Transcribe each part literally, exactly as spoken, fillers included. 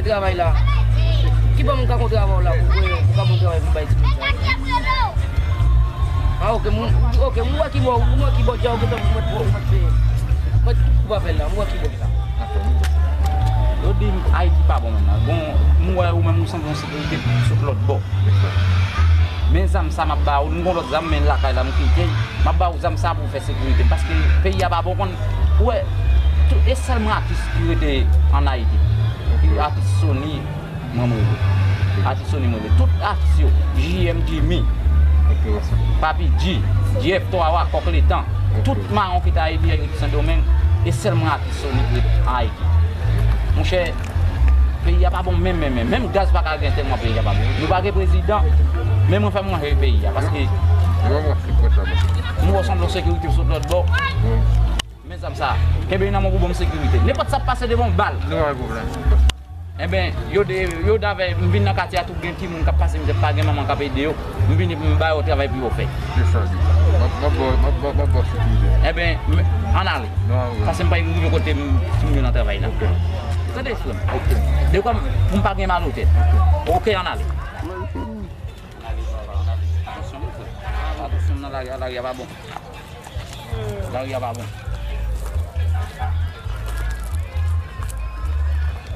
Travay la. Ki bò moun ka kontre avè w la pou, pou, pou ka bon travay pou bay timoun sa? Ah, ok, moun, ok, moun wè ki bò, moun wè ki bò dja, ok, tanpri, mwen, mwen, mwen, mwen, ou pa fè l la, moun wè ki bò sa. Yo di m Ayiti pa bon menm nan. Bon, m wè ou menm ou sanble yon sekirite sot lòt bò. Men zam sa m ap ba ou, m gon lòt zam, men lakay la m kite. M ap ba ou zam sa pou w fè sekirite m. Paske peyi a pa bon, konn, ou wè, tou, e sèlman atis ki rete ann Ayiti. Ki atis Sony, mwen m rele. Atis Sony, mwen rele. Tout atis yo, J M, Jimmy, Papi G, Jeff, Twawa, Kòk Letan. Tout mawon ki te Ayiti, yo rete Sendomeng. E sèlman atis Sony ki rete an Ayiti. Monchè, peyi a pa bon menm, menm, menm. Menm gaz pa ka gen tèlman peyi a pa bon. Nou pa gen prezidan, men mwen fè manje peyi a, paske m wè sanble yon sekirite sot lòt bò. Men zam sa, kenbe nan men w pou ban m sekirite. Nenpòt sa ap pase devan w, bal. Enben, yo de, yo davè, m vin nan katye a, tou gen timoun k ap pase mizè, pa gen manman k ap ede yo. M vini pou m ba yo travay pou yo fè. Se sa, se sa. M ap, m ap ba w, m ap, m ap, m ap ba w sekirite. Enben, m, ann ale. Paske m pa rive kote m, timoun yo nan travay la. Ok. Tande, frè m. Ok. Dekwa m, pou m pa gen mal nan tèt. Ok, ann ale. Atansyon, mon frè. Atansyon nan lari a, lari a pa bon. Lari a pa bon.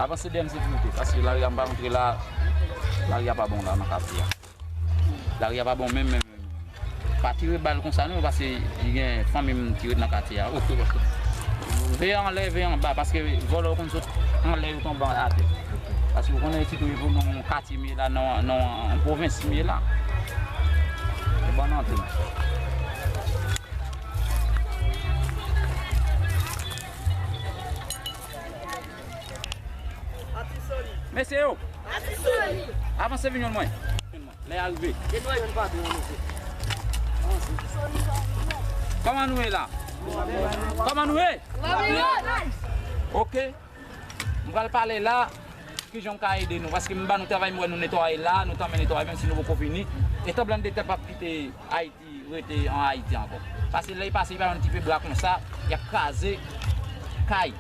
Avanse dèyè m, sekirite, paske lari a m pa antre la, lari a pa bon la nan katye a. Lari a pa bon menm, menm, menm. Pa tire bal konsa non, paske li gen fanmi m ki ret nan katye a. Veye anlè, veye anba, paske vòlò yo konn sot anlè, yo tonbe atè. Paske ou konnen isit ou ye pou nan yon katye m ye la, nan, nan yon pwovens m ye la. Yo ban n antre. Mesye yo, avanse vin jwenn mwen. Lè a rive. Kòman nou ye la? Kòman nou ye? Ok. M pral pale la. Kijan w ka ede nou? Paske m ba nou travay, m wè nou netwaye la, nou tanmen netwaye, menm si nou poko fini. E tranblanntè p ap kite Ayiti rete an Ayiti ankò. Paske lè l pase, li pa jwenn ti pebra konsa, y ap kraze kay.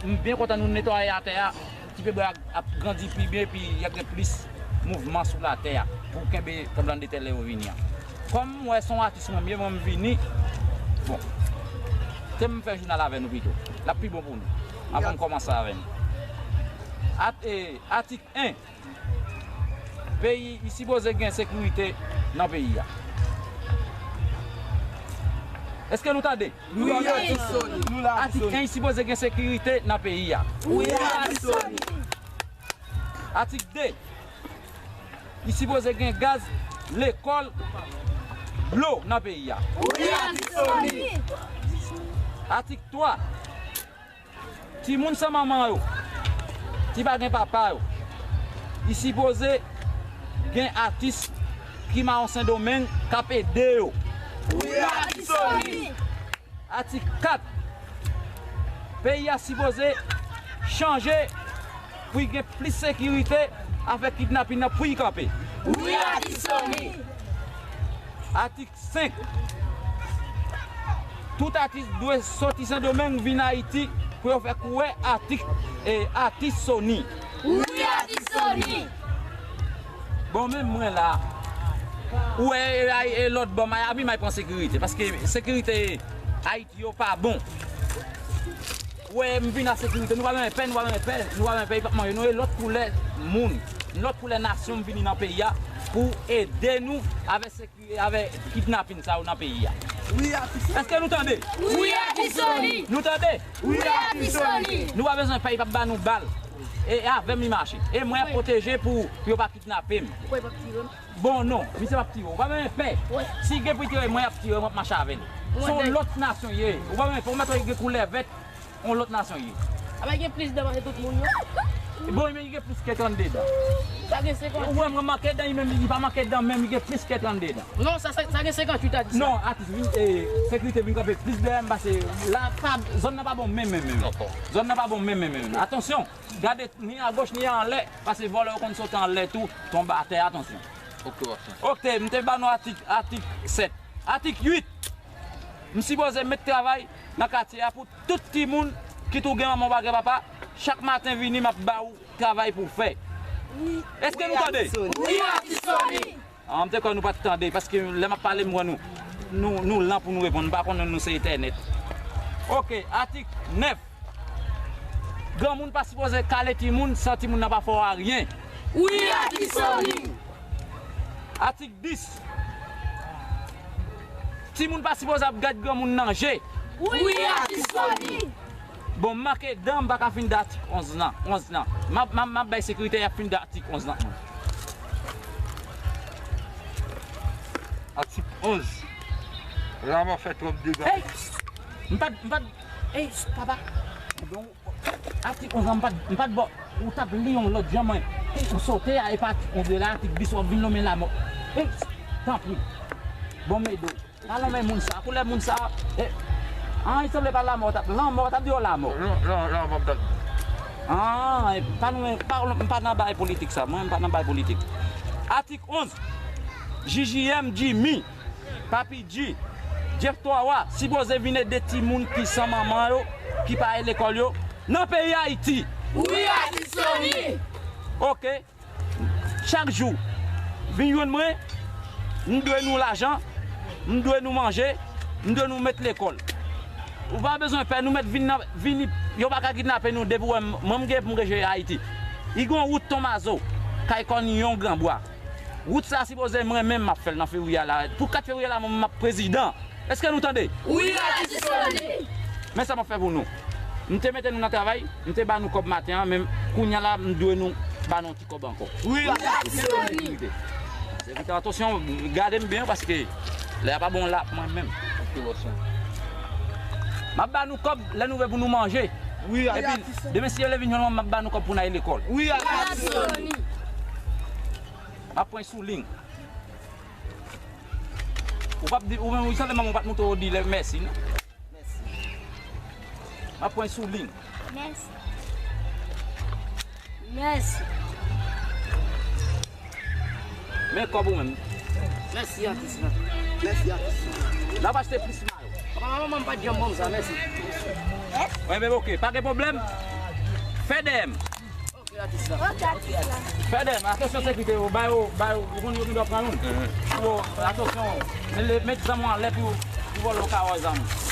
M byen kontan nou netwaye atè a, ti pebra ap grandi pi byen, epi y ap gen plis mouvman sou latè a pou kenbe tranblanntè lè yo vini an. Kòm m wè se yon atis mwen m ye, mwen m vini, bon, te m fè jounal avè nou pito. L ap pi bon pou nou, avan m kòmanse avè nou. At-, e, atik en. Peyi, li sipoze gen sekirite nan peyi a. Èske nou tande? Wi, atis Sony. Atik en, li sipoze gen sekirite nan peyi a. Wi, atis Sony. Atik de, li sipoze gen gaz, lekòl, dlo nan peyi a. Wi, atis Sony. Atik twa, timoun san manman yo, ki pa gen papa yo, li sipoze gen atis ki mawon Sendomeng k ap ede yo. Wi, atis Sony. Atik kat, peyi a sipoze chanje pou y gen plis sekirite avèk kidnapin nan pou y kanpe. Wi, atis Sony. Atik senk. Tout atis dwe soti Sendomeng vin Ayiti pou yo fè kouwè atik, e, atis Sony. Wi, atis Sony. Bon, menm mwen la. Ou wè, e, e, e lòt bò, Miami, may pran sekirite. Paske sekirite Ayiti yo pa bon. Ou wè, m vin a sekirite. Nou pa renmen pè, nou pa renmen pè, nou pa renmen pè, y p ap manje nou. E lòt koulè moun, lòt koulè nasyon m vini nan peyi a pou ede nou avèk sekirite. Avèk kidnapin sa yo nan peyi a. Wi, atis Sony. Èske nou tande? Wi, atis Sony. Nou tande? Wi, atis Sony. Nou pa bezwen pè, y p ap ba nou bal. E, e avè m li mache. E mwen ap pwoteje pou, pou yo pa kidnape m. Ou kwè y p ap tire m? Bon, non, misye p ap tire w. Ou pa menm pè. Si gen pou tire mwen, y ap tire m, w ap mache avè l. Se yon lòt nasyon ye. Ou pa menm pè, ou mèt wè gen koulè vèt. Yon lòt nasyon ye. Aba gen plis dan pase tout moun yo. Bon, men li gen plis ke trannde dan. Sa gen senkant. Ou wè, mwen manke dan, li menm, li pa manke dan, menm li gen plis ke trannde dan. Non, sa, sa, sa gen senkant uit a di sa. Non, atis, vin, e, sekirite vin kanpe plis dèyè m pase la, pa, zòn nan pa bon menm, menm, menm. Zòn nan pa bon menm, menm, menm. Atansyon, gade ni agoch ni anlè, pase vòlò yo konn sot anlè tou, tonbe atè, atansyon. Ok, m te ba nou atik, atik sèt. Atik uit. M sipoze met travay nan katye a pou tout timoun, kit ou gen manman, ou pa gen papa, Chak maten vini, m ap ba ou travay pou w fè. Èske nou tande? Wi, atis Sony. Ah, m te kwè nou pa t tande, paske lè m ap pale, m wè nou, nou, nou lan pou nou reponn. M pa konnen nou se entènèt. Oke, atik nèf. Granmoun pa sipoze kale timoun san timoun nan pa fè w aryen. Wi, atis Sony. Atik dis. Timoun pa sipoze ap gad granmoun nan je. Wi, atis Sony. Bon, m manke dan, m pa ka fin de atik onz lan, onz lan. M ap, m ap, m ap bay sekirite, y ap fin de atik onz lan. Atik onz. Lanmò fè twòp dega. Ey! M pa t, m pa t, ey, papa. Bon, atik onz lan, m pa t, m pa t bò. Ou t ap li yon lòt jan, mwen. Ey, ou sote a, e pa atik onz de la, atik dis, w ap vin lonmen lanmò. Ey, tanpri. Bon, m ede w. Pa lonmen moun sa, koulè moun sa. E, an, li sanble pa lanmò, t ap, lanmò, t ap di w lanmò. Non, non, non, m ap dat. An, e, pa lonmen, pa, m pa nan bagay politik sa, mwen, m pa nan bagay politik. Atik onz. J J M Jimmy, Papi G, Jeff Twawa, sipoze vin ede timoun ki san manman yo, ki pa al lekòl yo, nan peyi Ayiti. Wi, atis Sony. Oke. Chak jou, vin jwenn mwen, m dwe nou lajan, m dwe nou manje, m dwe nou met lekòl. Ou pa bezwen pè, nou met vin nan, vini, yo pa ka kidnape nou depi w wè m, mwen m gen pou m rejwe Ayiti. I gon wout Tonmazo, kay Kòniyon Granbwa. Wout sa sipoze mwen menm m ap fè l nan fevriye a la. Pou kat fevriye la, mwen menm m ap prezidan. Èske nou tande? Wi, atis Sony. Men sa m ap fè pou nou. M te mete nou nan travay, m te ba nou kòb maten an, men kounye a la, m dwe nou ba nou ti kòb ankò. Wi, atis Sony. Sèvitè, atansyon, gade m byen, paske lè a pa bon la pou mwen menm. M ap ba nou kòb, lè nou vle pou nou manje. Wi, atis Sony. Demen, si yo leve jwenn mwen, m ap ba nou kòb pou n al lekòl. Wi, atis Sony. M ap pran sou liy. Ou p ap di, ou menm, ou sanble manman, ou pa t montre w di lè mèsi, non? Mèsi. M ap pran sou liy. Mèsi. Mèsi. Men kòb ou menm. Mèsi, atis la. Mèsi, atis la. N ap achte plis mayo. Papa, manman m pa t janm ban m sa, mèsi. Mwen menm, oke, pa gen pwoblèm. Fè dèyè m. Fè dèyè m, atansyon sekirite yo, ba yo, ba yo, ou konn yo gendwa pran youn. Yo, atansyon, men le, met zam ou anlè pou, pou vòlè w ka wè zam ou.